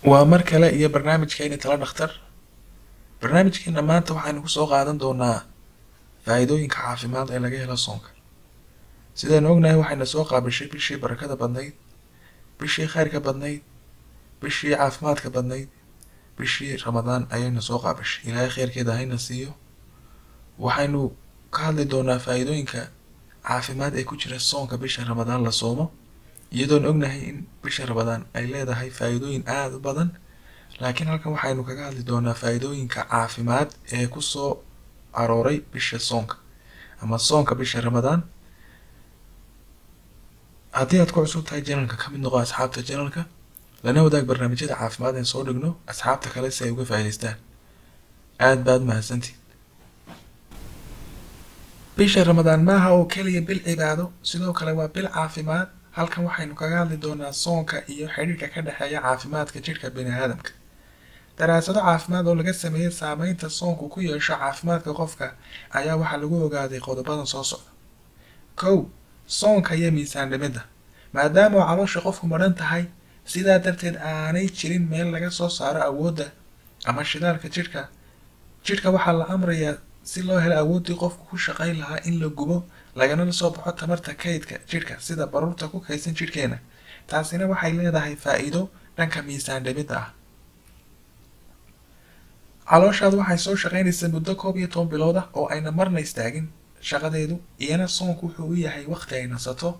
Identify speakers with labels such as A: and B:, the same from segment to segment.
A: Waa mar kale iyo barnaamijkeeni Tala Dhakhtar. Barnaamijkeena maanta waxaynu kusoo qaadan doonaa faa'iidooyinka caafimaad ee laga helo soonka. Sidaynu ognahay, waxayna soo qaabishay bishii barakada badnayd, bishii khayrka badnayd, bishii caafimaadka badnayd, bishii Ramadaan ayayna soo qaabishay. Ilaahay khayrkeeda hayna siiyo. Waxaynu ka hadli doonaa faa'iidooyinka caafimaad ee ku jira soonka bisha Ramadaan la soomo, iyadoon ognahay in bisha Ramadaan ay leedahay faa'iidooyin aada u badan, laakiin halkan waxaynu kaga hadli doonaa faa'iidooyinka caafimaad ee kusoo arooray bisha soonka ama soonka bisha Ramadaan. Haddii aad ku cusub tahay channelka, ka mid noqo asxaabta channelka, lana wadaag barnaamijyada caafimaad ee soo dhigno asxaabta kale si ay uga faa'iidaystaan. Aad baad mahadsantihin. Bisha Ramadaan maaha oo keliya bil cibaado, sidoo kale waa bil caafimaad. Halkan waxaynu kaga hadli doonaa soonka iyo xidhiidhka ka dhexeeya caafimaadka jidhka bini aadamka. Daraasado caafimaad oo laga sameeyey saameynta soonku ku yeesho caafimaadka qofka ayaa waxaa lagu ogaaday qodobadan soo socda. 1, soonka iyo miisaan dhimidda. Maadaama oo caloosha qofku madhan tahay, sidaa darteed aanay jirin meel laga soo saaro awoodda ama shidaalka jidhka, jidhka waxaa la amrayaa si loo helo awooddii qofku ku shaqayn lahaa in la gubo lagana soo baxo tamarta kaydka jidhka, sida baruurta ku kaydsan jidhkeena. Taasina waxay leedahay faa'iido dhanka miisaan dhimidda ah. Calooshaadu waxay soo shaqaynaysaa muddo 11 bilood ah oo ayna marna istaagin shaqadeedu, iyana soonku wuxuu u yahay waqti ay nasato.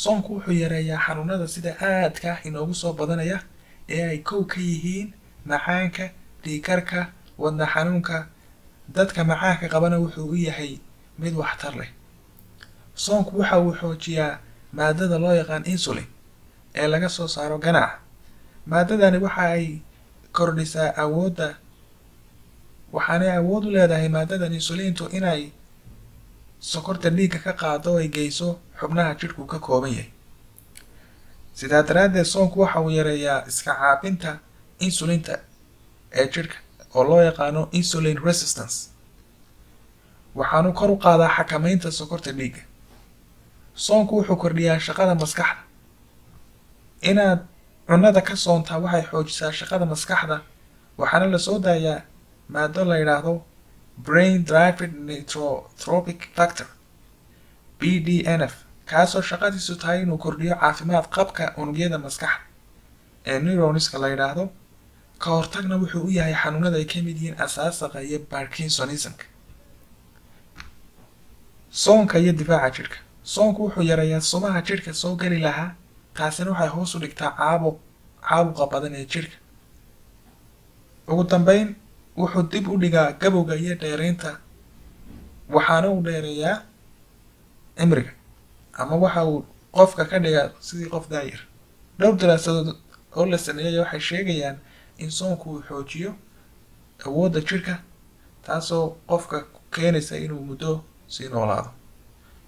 A: Soonku wuxuu yareeyaa xanuunada sida aadka ah inoogu soo badanaya ee ay kow ka yihiin macaanka, dhiigkarka, wadna xanuunka. Dadka macaanka qabana wuxuu u yahay mid waxtar leh. Soonku waxa uu xoojiyaa maadada loo yaqaan insulin ee laga soo saaro ganaca. Maadadani waxa ay kordhisaa awoodda, waxaanay awood u leedahay maadadan insulintu inay sokorta dhiigga ka qaado oo ay geyso xubnaha jidhku ka kooban yahay. Sidaa daraaddeed soonku waxa uu yareeyaa iska caabinta insulinta ee jidhka oo loo yaqaano insulin resistance, waxaanu kor u qaadaa xakameynta sokorta dhiigga. Soonku wuxuu kordhiyaa shaqada maskaxda. Inaad cunada ka soontaa waxay xoojisaa shaqada maskaxda, waxaana lasoo daayaa maado la yidhaahdo brain derived neurotrophic factor, BDNF, kaasoo shaqadiisu tahay inuu kordhiyo caafimaad qabka unugyada maskaxda ee neuronska la yidhaahdo. Ka hortagna wuxuu u yahay xanuunada ay kamid yihiin asaasaqa iyo parkinsonismka. Soonka iyo difaaca jidhka. Soonku wuxuu yareeyaa sumaha jidhka soo geli lahaa, taasina waxay hoos u dhigtaa caabuqa badan ee jidhka. Ugu dambeyn, wuxuu dib u dhigaa gabowga iyo dheereynta, waxaana uu dheereeyaa cimriga ama waxa uu qofka ka dhigaa sidii qof daayir. Dhowr daraasadood oo la sameeyay waxay sheegayaan in soonku uu xoojiyo awoodda jidhka, taasoo qofka keenaysa inuu muddo sii noolaado.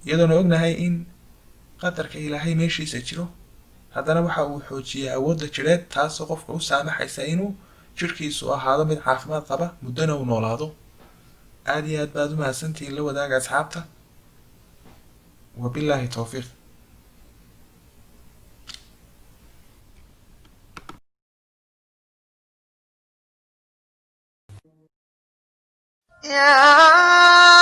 A: Iyadoona ognahay in qadarka Ilaahay meeshiisa jiro, haddana waxa uu xoojiyaa awoodda jidheed, taasoo qofka u saamaxaysa inuu jidhkiisu ahaado mid caafimaad qaba, muddona uu noolaado. Aada iyo aad baad u mahadsantihiin. La wadaaga asxaabta. Wabilaahi towfiiq.
B: يا